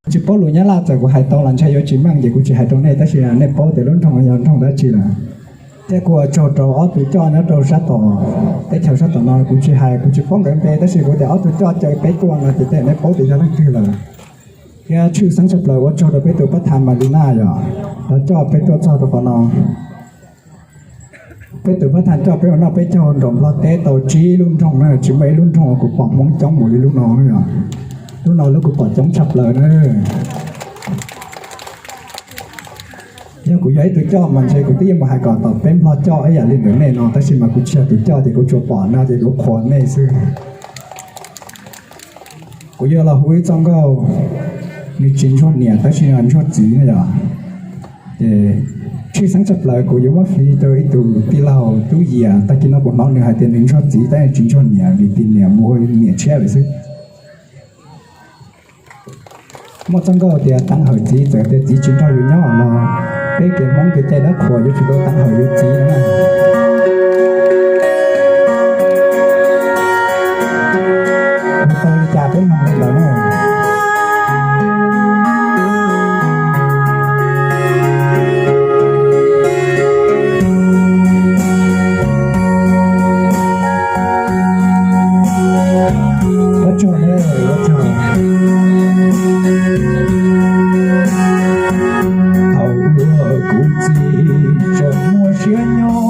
Tsis paub lus Nyab Laj, txawm kuv hais tau los ntshai yuav tsis meej ces kuv tsis hais rau nej, tab sis nej paub tias lub nroog yog nroog dab tsi lawm. Thiab kuv ua tsaug rau ob tug coj nyob rau sab tom teb chaws sab tom no, kuv tsis hais, kuv tsis paub nkawd npe, tab sis kuv tias ob tug coj caw peb tuaj no ces tej nej paub tias yog leej twg lawm. Thiab tshwj xeeb tshaj plaws ua tsaug rau peb tus pab tham Malina yom, los coj peb tuaj txog rau qhov no. Peb tus pab tham coj peb mus noj peb caug nraum Nplog teb tau tsib lub nroog na, tsis muaj ib lub nroog uas kuv pom Hmoob coob mus li lub no na yom. Lub no lub kuv pom coob tshaj plaws na. Yog kuv yog ib tug coj mas ntshe kuv twb yeej mus hais kom tom peb Nplog coj ib yam li ntawm nej no, tab sis mas kuv tsis yog tus coj ces kuv tsuas pom no ces kuv qhuas nej xwb. Kuv yuav los hu ib txoj nkauj, nws tsis ntsuag niam tab sis ntsuag txiv na yom. Ces tshwj xeeb tshaj plaws kuv yuav muab fee rau ib tug tij laug Tub Yias, tag kis no kuv hnov nws hais tias nws ntsuag txiv tab sis tsis ntsuag niam vim tias niam mus ua niam tshiab lawm xwb. Muaj txoj nkauj tias teev hawm txiv, txawm tias txiv tsis nrog yus nyob los peb kev Hmoob kev cai dab qhuas yuav tsum tau teev hawm yus txiv na. Ua tau li cas peb mloog li ntawd na. Ua tsaug, ua tsaug. Thaum uas kuv txiv tseem muaj siab nyob,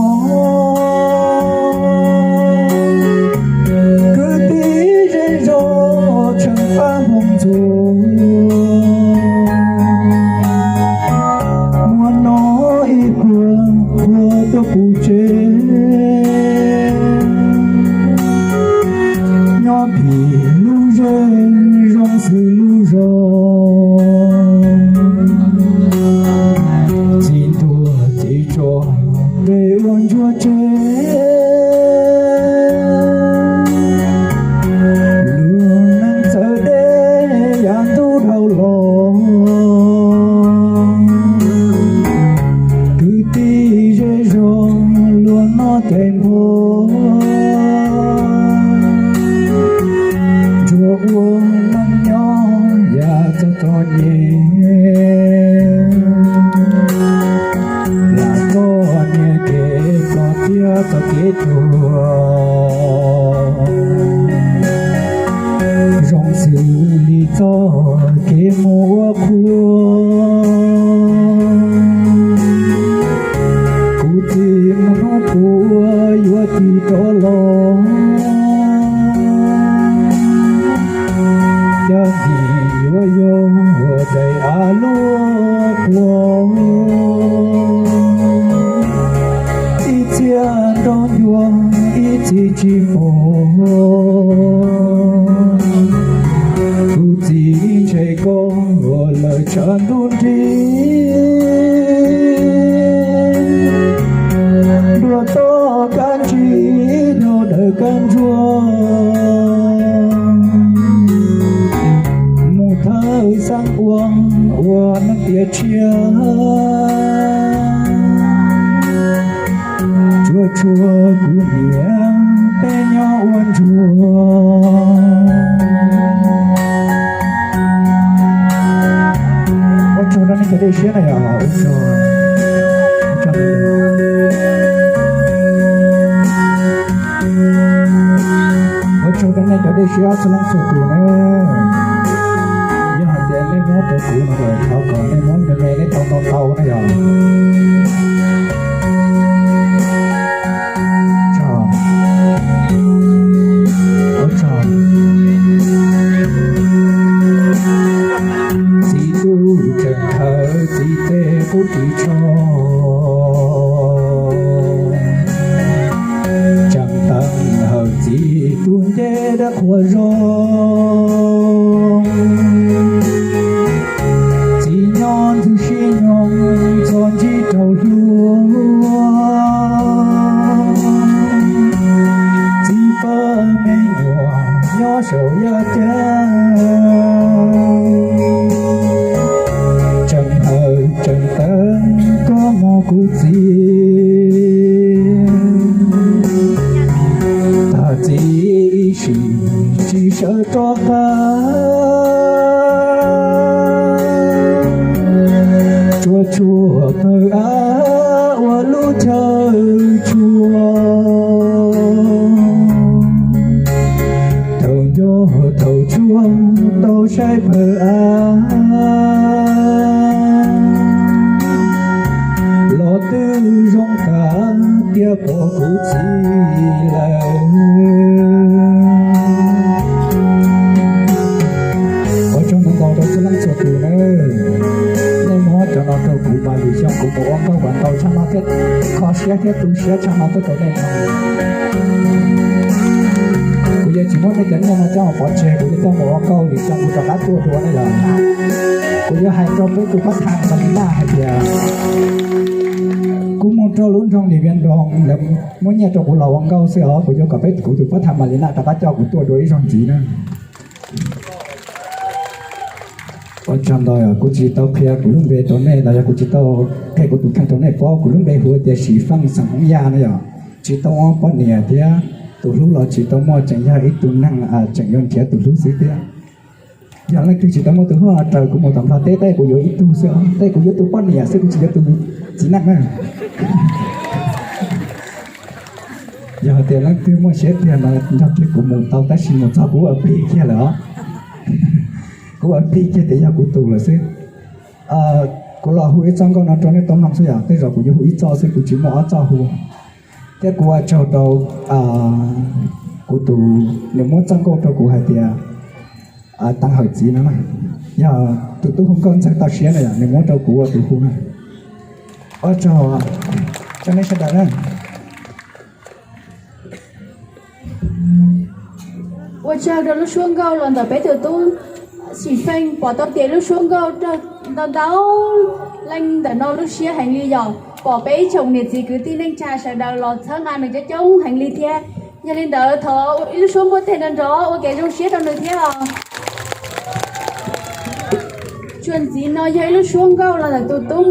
kwv tij zej zos tseem pab npog ntxuag, muab no ib puag qhuav tuaj kuv tsev. Nyob phim lub zej zoo xws lub zos, txiv ntuag txiv tsuag peb ua ntsuag tseg. Lub neej txawv deb yav ntuj dhau los, kwv tij zej zos luag noj caiv npog, ntsuag ua neej nyob yam txog txom nyem, lam txoj niag kev ploj thiab txoj kev tuag, zoo xws li txoj kev mus ua qhua. Kuv txiv mus hnub puav yuav tsis rov los, cov nim yuav yog daim av luaj qhuav, ib txhia nrog ncua ib txhia tsis pom. Kuv txiv ntshe koj lawm tshav ntuj nrig, dua toj kab ntsig dua dawm kab ntsuag, mus thawj xeeb ua ua neej tiav tshiab. Tsuas tshuav kuv niam peb nyob ua ntsuag. Ua tsaug rau nej cov dej siab na yom, ua tsaug. Ua tsaug rau nej cov dej siab txhua leej txhua tus na. Yog hais tias nej muab rau kuv no los thov kom nej muab me me nej tau tau tau na yom. Tsaug. Ua tsaug. Txiv tub tseem khawv txiv tej qub ris tsho, tseem teev hawm Ib tug ncej dawb qhuav zoo, txiv nyob ntxwg sib nyoog txog ntsib rau hlua. Txiv pab me nyuam nyob saum yaj ceeb, tseem hawm tseem tawv koj mus kuv txiv. Tag txiv ib sim tsis sawv rov qab, tsuas tshuav pawg av ua lub chaw tshua. Thaum nco thaum tshuav tau saib pawg av, los twb zoo tas tias pom kuv txiv lawm. Ua tsaug ntau ntau rau txhua leej txhua tus nawb. Nej muab cov no rau kuv mas lwm xyoo kuv mus ua nkauj kom ntau tshaj no thiab, kho siab thiab tu siab tshaj no tuaj rau nej no. Kuv yuav tsis muab nej cov nyiaj no coj mus pov tseg, kuv yuav coj mus ua nkauj lwm xyoo kuv rov qab tuaj dua nej lawm. Kuv yuav hais rau peb tus pab tham Malina hais tias kuv mus rau lub nroog Lis Vias Nroos lawv muab nyiaj rau kuv los ua nkauj xwb os, kuv yuav kom peb kuv tus pab tham Malina rov qab coj kuv tuaj dua ib zaug ntxiv na. Ua tsaug ntau, kuv tsis tau qhia kuv lub npe rau nej los yog kuv tsis tau qhia kuv tus kheej rau nej paub. Kuv lub npe hu tias Sim Feej xeem Hmoob Yaj no yom. Tsis tau muaj poj niam thiab tus hlub los tsis tau muaj, tseem yog ib tug neeg tseem yuav nrhiav tus hlub xwb thiab. Yog leej twg tsis tau muaj tus hlub los raws kuv mus tom Nplog teb, tej kuv yuav ib tug xwb, tej kuv yuav tus poj niam xwb, kuv tsis yuav tus txiv neej na. Yog hais tias leej twg muaj siab tiag no nrog kiag kuv mus tau, tab sis mus txog kuv ua plig kiag lawm os. Kuv ua plig kiag tias yog kuv tus lawm xwb. Kuv los hu ib txoj nkauj no rau nej tau mloog xwb yom, tej zaum kuv yuav hu ib txoj xwb, kuv tsis muaj ob txoj hu. Thiab kuv ua tsaug rau kuv tus, nws muab txoj nkauj rau kuv hais tias Teev Hawm Txiv no na, yog tus tub hu nkauj ntxawg toj siab na yom, nws muab rau kuv ua tus hu na. Ua tsaug, tsaug nej sawv daws na. Ua tsaug rau lub suab nkauj los ntawm peb tus tub Xim Feej, pom tau tias lub suab nkauj raug ntau ntau leej ntawm no lub siab heev li yom, pom peb ib tsoom niam txiv kwv tij neej tsa sawv daws los txhawb nqa nws coob coob heev li thiab. Yog li ntawd thov ib lub suab npuaj teg nrov nrov ua kev zoo siab rau nws thiab os. Tsuas ntxiv no yog ib lub suab nkauj los ntawm tus tub